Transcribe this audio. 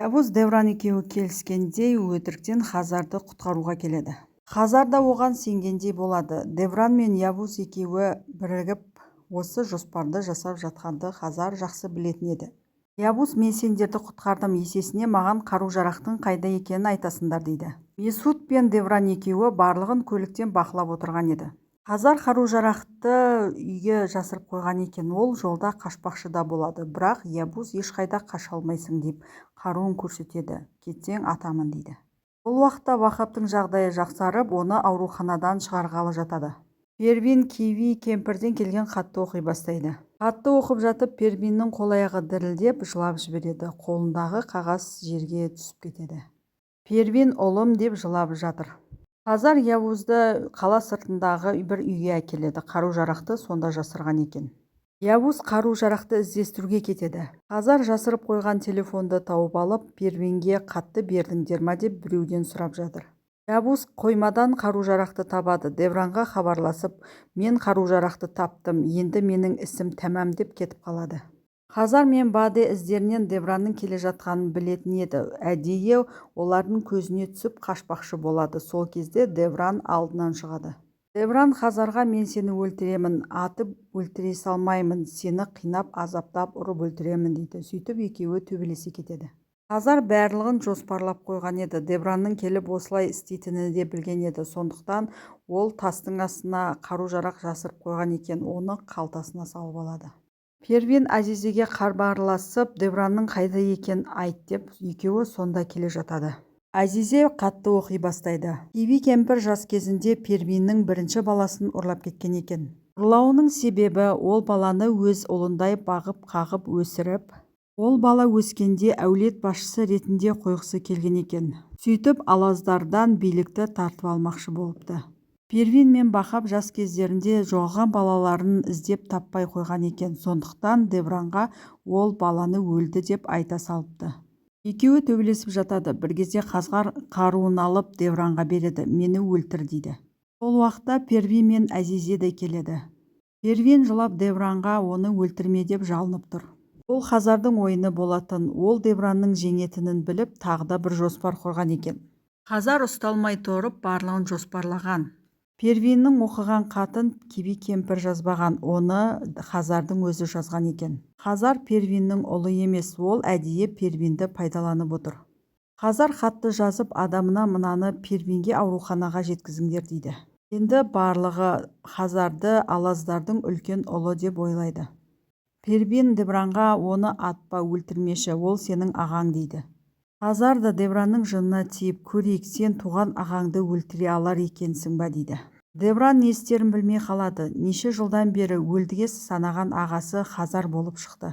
Явуз Девран екеуі келіскендей, өтіріктен Хазарды құтқаруға келеді. Хазар да оған сенгендей болады. Девран мен Явуз екеуі бірігіп осы жоспарды жасап жатқанды Хазар жақсы білетін еді. Явуз: «Мен сендерді құтқардым, есесіне маған қару-жарақтың қайда екенін айтасыңдар», – дейді. Месут пен Девран екеуі барлығын көліктен бақылап отырған еді. Хазар қару-жарақты үйге жасырып қойған екен. Ол жолда қашпақшы да болады, бірақ Явуз: «Ешқайда қаша алмайсың», – деп қаруын көрсетеді. «Кетсең, атамын», – дейді. Бұл уақытта Вахаптың жағдайы жақсарып, оны ауруханадан шығарғалы жатады. Первин Киви кемпірден келген хатты оқи бастайды. Хатты оқып жатып, Первиннің қол-аяғы дірілдеп, жылап жібереді. Қолындағы қағаз жерге түсіп кетеді. Первин: «Ұлым», – деп жылап жатыр. Хазар Явузды қала сыртындағы бір үйге әкеледі. Қару-жарақты сонда жасырған екен. Явуз қару-жарақты іздестіруге кетеді. Хазар жасырып қойған телефонды тауып алып, Первинге хатты бердіңдер ма деп біреуден сұрап жатыр. Явуз қоймадан қару-жарақты табады. Девранға хабарласып, «Мен қару-жарақты таптым, енді менің ісім тәмам», – деп кетіп қалады. Хазар мен Баде іздерінен Девранның келе жатқанын білетін еді. Әдейі олардың көзіне түсіп қашпақшы болады. Сол кезде Девран алдынан шығады. Девран Хазарға: «Мен сені өлтіремін, атып өлтіре салмаймын, сені қинап, азаптап, ұрып өлтіремін», – дейді. Сөйтіп екеуі төбелесе кетеді. Хазар барлығын жоспарлап қойған еді. Девранның келіп осылай істейтінін де білген еді. Сондықтан ол тастың астына қару-жарақ жасырып қойған екен, оны қалтасына салып алады. Первин Азизеге хабарласып, Девранның қайда екенін айт деп, екеуі сонда келе жатады. Азизе хатты оқи бастайды. Киви кемпір жас кезінде Первиннің бірінші баласын ұрлап кеткен екен. Ұрлауының себебі, ол баланы өз ұлындай бағып-қағып өсіріп, ол бала өскенде әулет басшысы ретінде қойғысы келген екен. Сөйтіп алаздардан билікті тартып алмақшы болыпты. Первин мен Бахап жас кездерінде жоғалған балаларын іздеп таппай қойған екен. Сондықтан Девранға ол баланы өлді деп айта салыпты. Екеуі төбелесіп жатады. Бір кезде Хазар қаруын алып Девранға береді. «Мені өлтір», – дейді. Сол уақытта Первин мен Азизе де келеді. Первин жылап, Девранға оны өлтірме деп жалынып тұр. Бұл Хазардың ойыны болатын. Ол Девранның жеңетінін біліп, тағы да бір жоспар құрған екен. Хазар ұсталмай тұрып барлығын жоспарлаған. Первиннің оқыған хатын Киви кемпір жазбаған, оны Хазардың өзі жазған екен. Хазар Первиннің ұлы емес, ол әдейі Первинді пайдаланып отыр. Хазар хатты жазып, адамына: «Мынаны Первинге ауруханаға жеткізіңдер», – дейді. Енді барлығы Хазарды алаздардың үлкен ұлы деп ойлайды. Первин Девранға: «Оны атпа, өлтірмеші, ол сенің ағаң», – дейді. Хазар да Девранның жынына тиіп: «Көрейік, сен туған ағаңды өлтіре алар екенсің ба?» – дейді. Девран не істерін білмей қалады. Неше жылдан бері өлдіге санаған ағасы Хазар болып шықты.